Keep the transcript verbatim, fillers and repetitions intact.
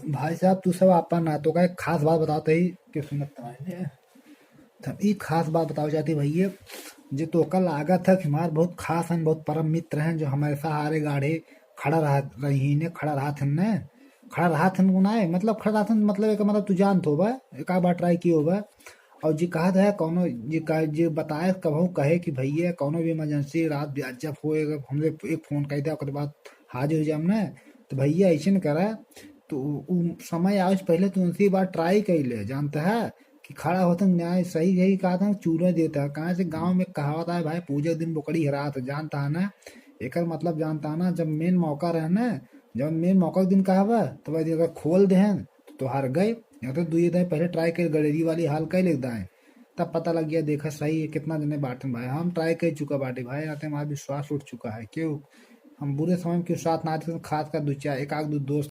भाई साहब, तू सब आपन ना तो का एक खास बात बतावत ही कि सुनत त बाटे। तब ई खास बात बतावे चाहती भैया, जे तोका लागत है कि हमार बहुत खास हन, बहुत परम मित्र हैं, जो हमेशा हारे गाढ़े खड़ा रह, रही ने, खड़ा रहत हन ने, खड़ा रहत हन को ना है, मतलब खड़ा रहत हन, मतलब एक मतलब तू जानत होबा, एक आध बार try कियो होबा। और जी कहत है कौनो, जी का, जी बताए कबहू कहे कि भैया कौनो भी emergency रात बि-, जब होए, हमसे एक फोन कर दे, ओकर बाद हाजिर हो जाम ना। तो भैया ऐसे न करा, तो उ, उ समय आवे से पहले तू उनसे एक बार try कर ले, जानता है कि खड़ा होत है न्याय सही, यही कहा था, चूल्हा देता है। कहाँ से गाँव में कहावत है भाई, पूजा दिन बोकड़ी हेरात, जानता है ना। एकर मतलब जानता है ना, जब main मौका रहे ना, जब main मौका के दिन कहबा, तो भाई अगर खोल देहन, तो तोहार गए। या तो दुई दिन पहले try कर, गड़ेरी वाली हाल कर ले दाएं, तब पता लग गया, देखा सही है, कितना जने बाटन भाई। हम try कर चुका बाटे भाई, आते हमारा विश्वास उठ चुका है। क्यों? हम बुरे समय में क्यों साथ ना आते, खास कर दो चार, एक आध दो दोस्त